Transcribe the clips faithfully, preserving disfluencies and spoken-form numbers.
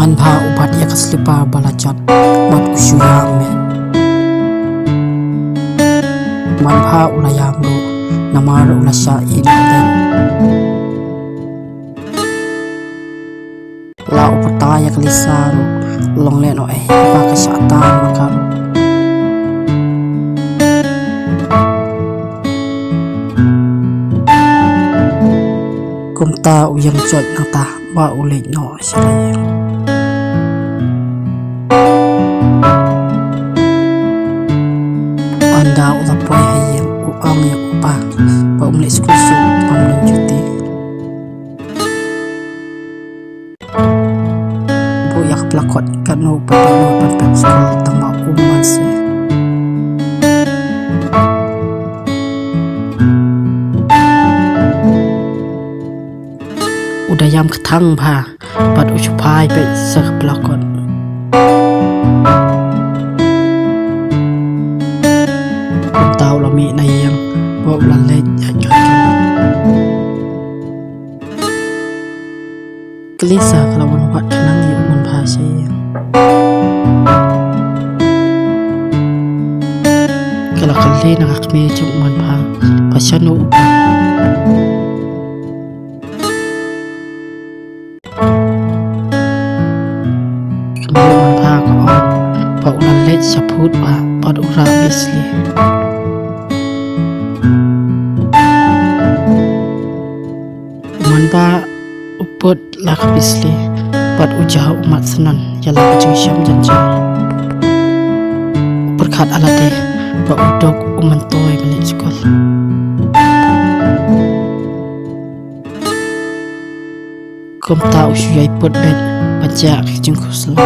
Manbha u bat ïa ka slipar ba la jot bad u shu ïam. Manbha u la ïam ruh namar u la shah ïa u. La u pyrta ïa ka Lisa ruh, long leh noh eh ba ka shah tan ma ka ruh. Kumta u ïeng joit nangta ba u leit noh sha la ïing. Ynda u la poi ha ïing u ong ïa u pa ba um leit skul shuh, um leit juti. Buh ïa ka plakot katno pat ba lut ban pep skul tang ba um man se. U da ïam kthang bha bad u shu phai beit sha ka plakot. Kumta u la mih na ïing bad u la leit ïaid kai. Ka Lisa ka la wan wad khnang ïa u Manbha sha ïing. Ka la kylli na ka kmie jong u Manbha ba shano u. Ka kmie u Manbha ka ong ba u la leit sha phut ba bad u rah bisli. U Manbha u put la ka bisli bad u jah u mat snan ïa la ka jingshem jynjar. U pyrkhat ha lade ba u duk u myntoi ban leit skul. Kumta u shu ïai put beit ba jah ka jingkhuslai.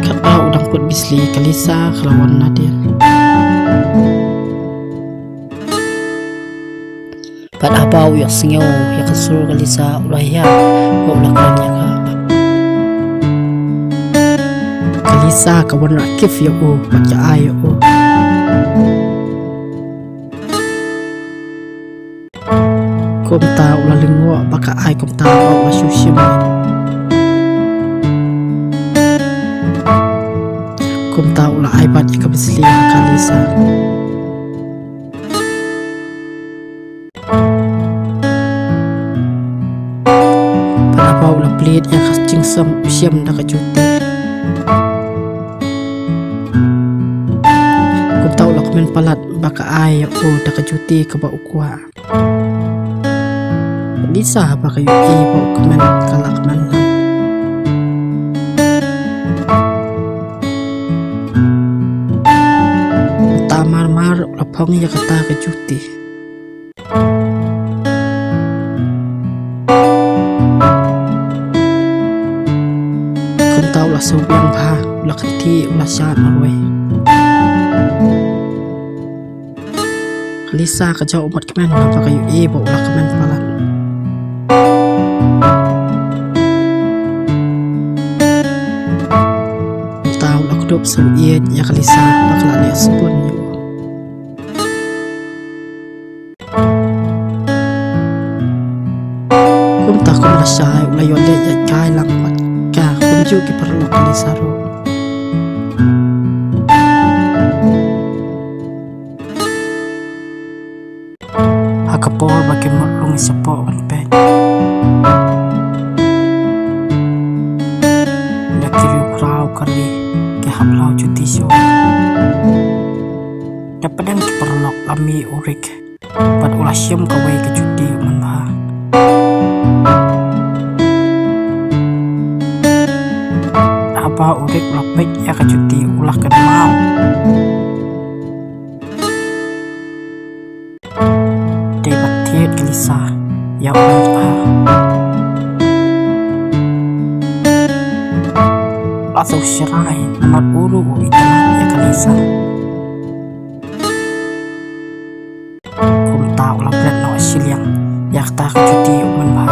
Katba u dang put bisli ka Lisa ka la wan nadien. Bad haba u ïohsngew ïa ka sur ka Lisa u la ïap bad u la kren ïa ka. Ka Lisa ka wanrah gift ïa u bad ka ai ïa u. Kumta u la lyngngoh ba ka ai kumta bad u la shu shim. Kumta u la ai pat ïa ka bisli ha ka Lisa. Bad haba u la plie ïa ka jingshem u shim da ka juti. Kumta u la kmen palat ba ka ai ïa u da ka juti kaba u kwah. Lisa haba ka ïohi ba u kmen ka la kmen lang. Mynta marmar u la phong ïa kata ka juti. Kumta u la sngewbiang bha, u la kynthih, u la shad marwei. Ka Lisa ka jaw ummat kmen namar ka ïohi ba u la kmen palat. Mynta u la kdup sngewbha ïa ka Lisa ba ka la leh sbun ïa u. Kumta kum la shai u la ïoh leit ïaid kai lang bad ka kumjuh ki paralok ka Lisa ruh. Ha ka por ba ki mut rung shapoh ban peit ïa ki riew khraw ka ri ki hap law juti shuwa. Hapdeng ki paralok la mih u Rik bad u la shim kawei ka juti u Manbha. Haba u Rik u la peit ïa ka juti u la kynmaw. Dei ba thied ka Lisa ïa u Manbha. La sngewsih namar u ruh u itynnad ïa ka Lisa. Kumta u la bret noh shiliang ïa kata ka juti u Manbha.